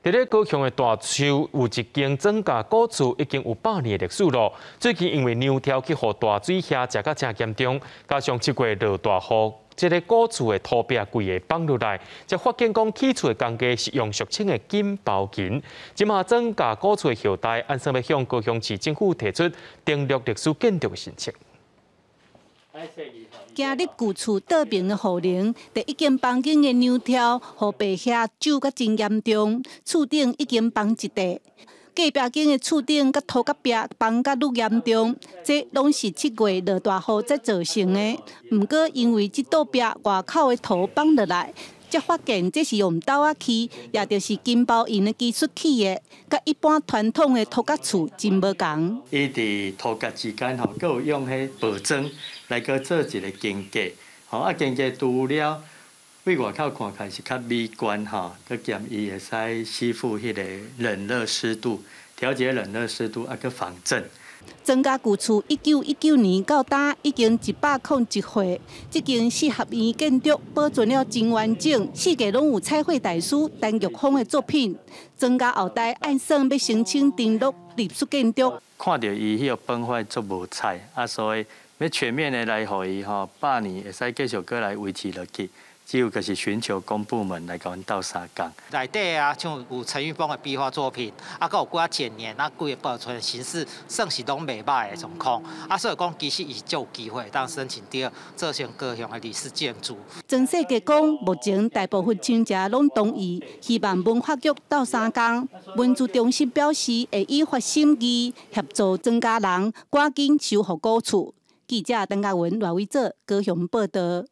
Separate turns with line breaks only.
佇咧高雄的大樹有一間莊家古厝，已經有100年的歷史咯。最近因為牛柱去予大水瓦食甲誠嚴重，加上7月落大雨，這个古厝的塗壁規个崩落來，才發現講起厝的工價是用俗稱的金包銀。這馬莊家古厝的後代，按算欲向高雄市政府提出登錄歷史建築的申請。
行入舊厝倒爿的雨棚，佇一間房間的梁柱，予白瓦蛀甲真嚴重，厝頂已經崩一塊。隔壁間的厝頂佮塗角壁崩甲愈嚴重，這攏是7月落大雨才造成的。毋過因為這倒壁外口的塗崩落來，才發現這是用斗仔起，也就是金包銀的技術起的，佮一般傳統的塗角厝真無仝。
伊佇塗角之間吼，閣有用彼薄磚來閣做一个間隔，吼啊間隔除了對外口看起來是較美觀吼，閣兼伊會使吸附彼个冷熱濕度，調節冷熱濕度，啊閣防震。
莊家舊厝1919年到今已經101歲，這間四合院建築保存了真完整，四界攏有彩繪大師陳玉峰的作品。莊家後代按算欲申請登錄歷史建築。
看著伊彼个崩壞足無彩，啊，所以欲全面的來予伊吼百年會使繼續閣來維持落去。只有就是尋求公部門來共阮鬥相共。
內底啊，像有陳玉峰的壁畫作品，啊，閣有幾仔剪黏，啊，規个保存形式算是攏袂䆀的狀況。啊，所以講其實伊是足有機會當申請著做成高雄的歷史建築。
莊世傑講，目前大部分親戚攏同意，希望文化局鬥相共。文資中心表示會依法審議，協助莊家人趕緊修復古厝。記者鄧家文、賴偉哲高雄報導。